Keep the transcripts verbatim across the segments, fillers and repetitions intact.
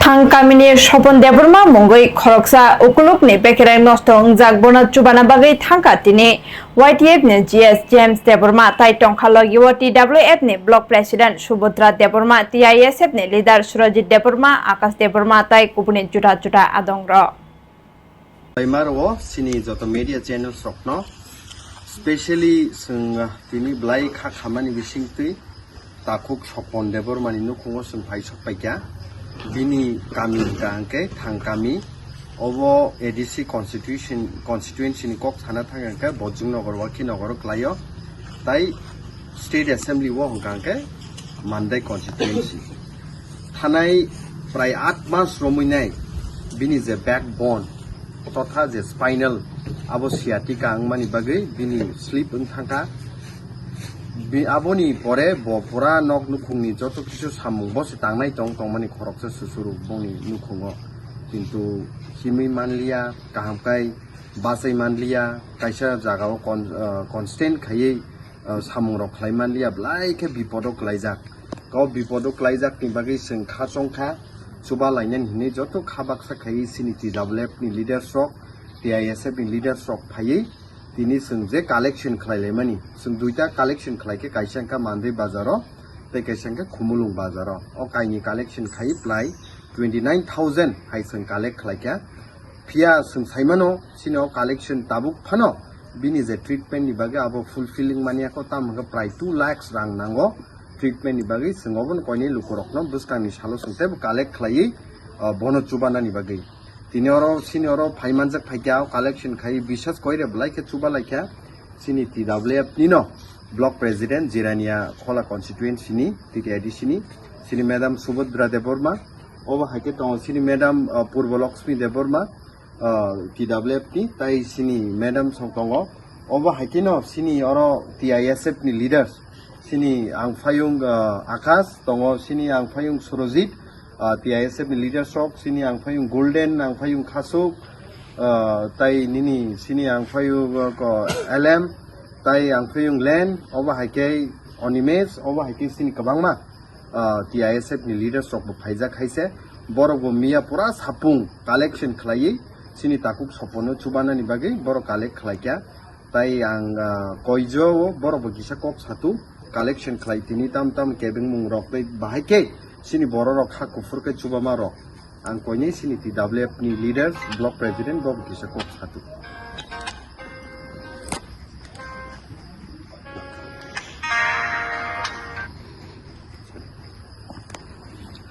Ang kamini Sopon Debbarma mungwi khoroksa ukulukni bekereng nosto wngjak, bono chubana bagwi thangkha tini Y T F ni G S James Debbarma tai tongkha logi o T W F ni Block President Subhadra Debbarma, T I S F ni leader Surajit Debbarma, Akash Debbarma tai kubuni juda juda adongrok. Paimaro sini joto media channels rokno, specially chwng tini belai kha khamani bisingtwi takhuk Sopon Debbarmani nukhungo chwng phai sok paikha. Bini kami hwnkha hwnkhe Thangkami, obo A D C constitution, constituency ni kok sana thang hwnkhe Bojongnagar, Wakinagar o klaio. Tai State Assembly o hwnkha hwnkhe Mandai constituency. Thanai prai aat mas romwi nai bini je backbone totha je spinal, abo sciatica wngmani bagwi bini slip wng thangkha. Bi-, aboni pore bo pura nok nukhungni joto kisu samung bo se tangnai tong tongmani khoroksa susuru boni nukhungo. Kintu himwi manliya, kaham kai bachai manliya, kaisa jagao con-, ah, constant khaiwi, ah, samung rok khlai manliya, belai khe bipodo klaijak. O bipodo klaijak ni bagwi chwng kha chong kha, chuba lainani hinwi joto kha baksa khaiwi chini T W F ni leaders rok, T I S F ni leaders rok phaiwi tini chwng je collection khlai laimani, chwng duita collection khlai khe, kaisa wngkha Mandai bazaro tei kaisa wngkha Khumulwng bazaro. O kaini collection khaiwi prai twenty nine thousand hai chwng collect khlai kha. Phiya chwng saimano, chini o collection tabuk phano bini je treatment ni bagwi abo fulfilling manya kho, tamo hwnkhe prai two lakhs rang nango treatment ni bagwi. Chwng obono koinwi lukurokno bwskangni salo chwng teibo collect khlaiwi, ah, bono chubanani bagwi. Tini oro, chini oro phai manjak phaikha, o collection khai bisas koire belai khe chuba laikha. Chini T W F nino Block President Jirania Khola constituency ni T T A D C ni, chini Madam Subhadra Debbarma, obo hai khe tongo chini Madam, ah, Purba Lakshmi Debbarma, ah, T W F ni, tai chini Madam song tongo. Obo hai khe no chini oro T I S F ni leaders, chini ang phayung, ah, Akash tongo, chini ang phayung Surojit, ah, T I S F ni leaders rok, chini ang phayung Golden, ang phayung Khasuk, ah, tai nini chini ang phayung, ah, ko L M, tai ang phayung Len, obo hai khe Onimesh, obo hai khe chini kwbangma, ah, T I S F ni leaders rok bo phaijak hai se. Borok bo miya pura sapung collection khlaiwi chini takhuk Sopono chubanani bagwi borok collect khlai kha. Tai ang, ah, koijo o borok bo kisa kok satu collection khlai tini tam tam kebengmung rok tei bahai khe chini borok rok ha kuphur khe chubama rok. Ang koinai chini T W F ni leaders, block president bo kisa kok satu.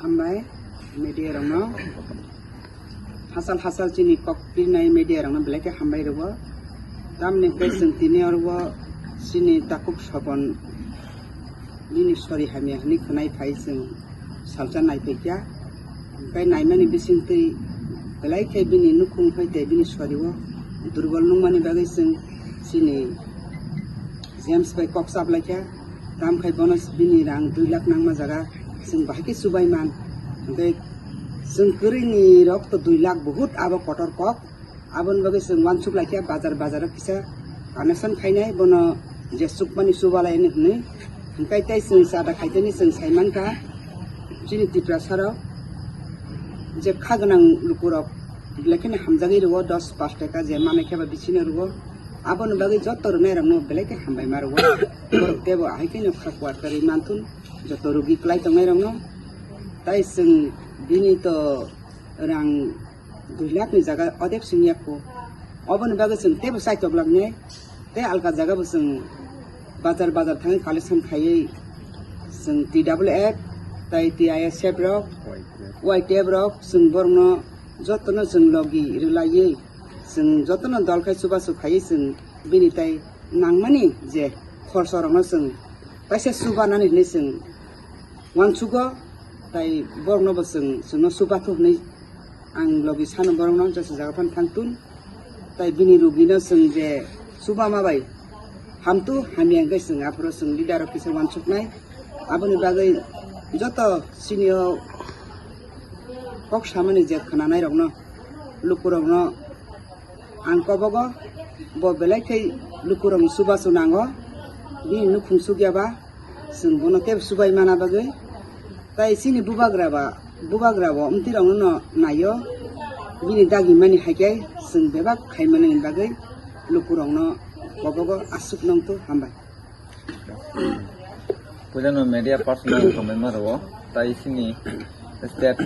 Hambai media rokno, hasal hasal chini kok pirnai media rokno belai khe hambai rwo. Tamni hwnkhe chwng tini oro chini takhuk Sopon nini sori hamya hwnwi khwnai phai chwng salsa naiphai kha. Hwnkhe naimani bisingtwi belai khe bini nukhung hai tei bini sori o durbol nungmani bagwi chwng chini James bai kok chaplai kha. Tam khai bono bini rang dui lakh nangma jaga chwng bahai khe chubai man. Hwnkhe chwng kwrwini rok to dui lakh, buhut abo kotor kok. Aboni bagwi chwng uansuk lai kha, bazar bazaro kisa connection khainai, bono je chukmani chubalai hwnwi. Hwnkhe tei chwng chada khaitani chwng sai man kha, chini Tiprasa rok je kha gwnang lukurok belai kheno hamjagwi rwo, dos pash taka je manai khe ba bisino rwo. Aboni bagwi joto rwnairokno belai khe hambai ma rwo. Borok teibo ahai kheno kha kuar kwrwi manthun, joto rugi kwlai tongnairokno. Tai chwng bini to rang dui lakh ni jaga odek sing yakho. Oboni bagwi chwng teibo chaitok laknai, tei alka jaga bo chwng bazar bazar thangwi collection khaiwi chwng T W F tai T I S F rok, Y T F rok, chwng borokno jotono chwng logi rwlaiwi chwng jotono dol khai chubachu khaiwi chwng bini tai nangmani je khorsa rokno chwng kaisa chubanani hinwi chwng uansugo, tai borokno bo chwng, chwngno chubathu hwnwi ang logi sano borokno jesa jaga phano thangtun. Tai bini rugino chwng je chubama bai hamtu hamya hwnkhe chwng aphuru chwng leader rok kisa uansuknai. Aboni bagwi joto chini o kok samani je khwnanai rokno, lukurokno ang kobogo, bo belai khe lukurokni chubachu nango, bini nukhung chukya ba chwng bono teibo chubai mana bagwi. Tai chini bubagra ba Bubagra bo mtwi rokno no naio, bini dagi mani hai khe chwng bebak khai mani bagwi luku rokno kobogo aswk nongthu. Hambai. Puilano media person no hambai ma rwo, tai sini state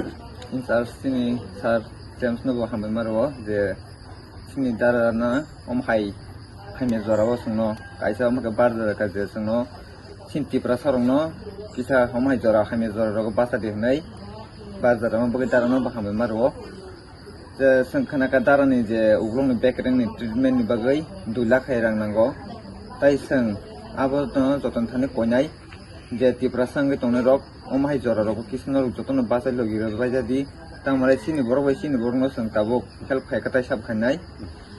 in charge sini sir James no bo hambai ma rwo je sini dara na om hai hamya jora o chwngno kaisa omo khe bar jora ka je chwngno sini Tiprasa rokno kisa omo hai jora hamya jora rogo basa di hwnwi bar jora ma bagwi dara no bo hambai ma rwo. Je chwng khna kha darani je uklokni bekerengni treatment ni bagwi dui lakh hai rang nango. Tai chwng abono joton thani koinai je Tiprasa wngwi tongnai rok, omo hai jora rogo kisa norok jotono bachai logi rw bai jadi. Tangmani chini borok bai chini borokno chwng tabuk help khai kha tai sab khainai.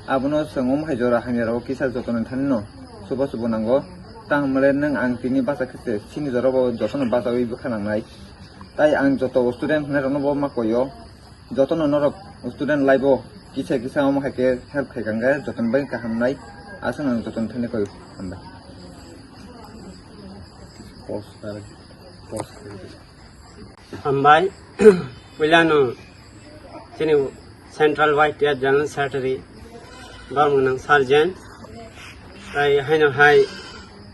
Abono chwng omo hai jora hamya rogo kisa jotono thani no chuba chubo nango. Tangmani nwng ang tini bacha khe se chini jora bo jotono bachawi bwkha nangnai. Tai ang joto student hwnwi rokno bo ma koio. Jotono norok student life o kisa kisa omo hai khe help khai kha hwnkhe jotono bai kaham nai. Aswk ang jotono thani koi hambai. Post, post. Hambai. Puilano chini Central Y T F General Secretary borok nang Sergeant tai haino hai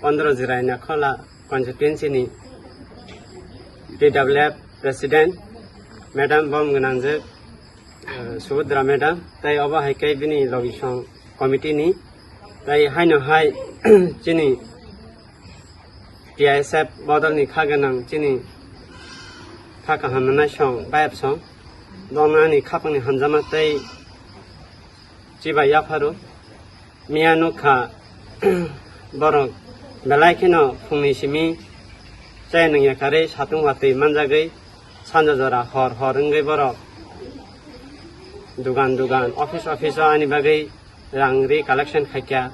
pondro Jirai Nakhola constituency ni T W F President Madam bom gwnangjak, eh, Subhadra Madam, tai obo hai khe bini logisong committee ni, tai haino hai chini T I S F bodol ni kha gwnang chini kha kaham nai song bayap song, dona ni khapang ni hamjama tei chibai yapharo. Miya nukha borok belai kheno phungni simi chaya nungya karwi satung watwi manjagwi sanja jora hor hor wngwi borok dugan dugan office office o ani bagwi rang ri collection khaikha.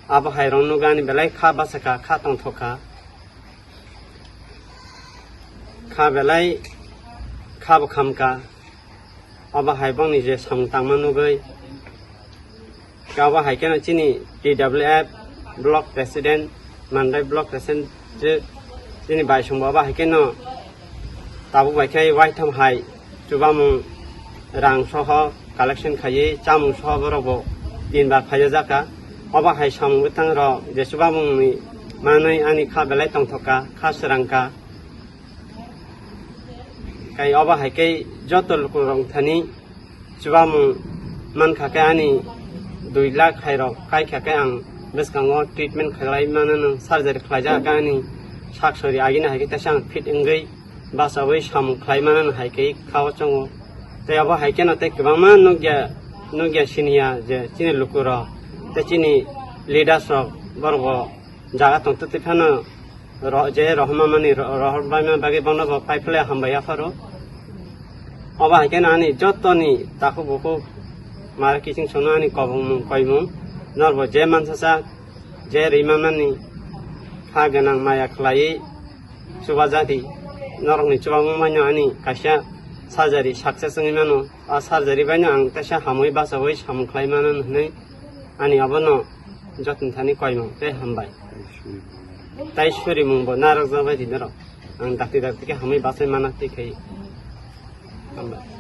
Abo hai rong nukha ani belai kha bachakha, kha tongthokha, kha belai kha bo khamkha. Abo hai bongni je samung tangma nugwi, abo hai kheno chini T W F block president, Mandai block president je chini baisongbo abo hai kheno tabuk bai khe waitham hai chubamung rang soho collection khaiwi chamung soho borokbo tinbar phaijak kha. Abo hai samung bwtang rok je chubamungni manwi ani kha belai tongthokha, kha swrangkha. Kai obo hai khe joto lukurok thani chubamung mankha khe ani dui lakh hai rok kai kha khe ang bwskango treatment khlai mano, surgery khlaijak khe ani sak sori agini hai khe teisa ang fit wngwi bachawi samung khlai mano hai khe khao chongo. Tei obo hai kheno tei kwbangma nukya, nukya siniya je chini lukurok tei chini leaders rok borok bo jaga tongtwk twi phano ro-, je rohorma mani ro-, rohor baima bagwi bono bo paiphle hambai yapharo. Obo hai kheno ani jotoni takhuk bukhuk mara kiching sono ani kobongmung koimung norbo je mansasak je rima mani kha gwnang maya khlaiwi chubajadi norokni chubamung mano ani kaisa surgery success wngwi mano. A surgery baino ang teisa hamwi bachawi samung khlai mano hwnwi ani abono jotoni thani koimung tei hambai. Tai surimung bo narwkjak bai di norok. Ang dakti dakti khe hamwi bachai mana twi khai. Hambai.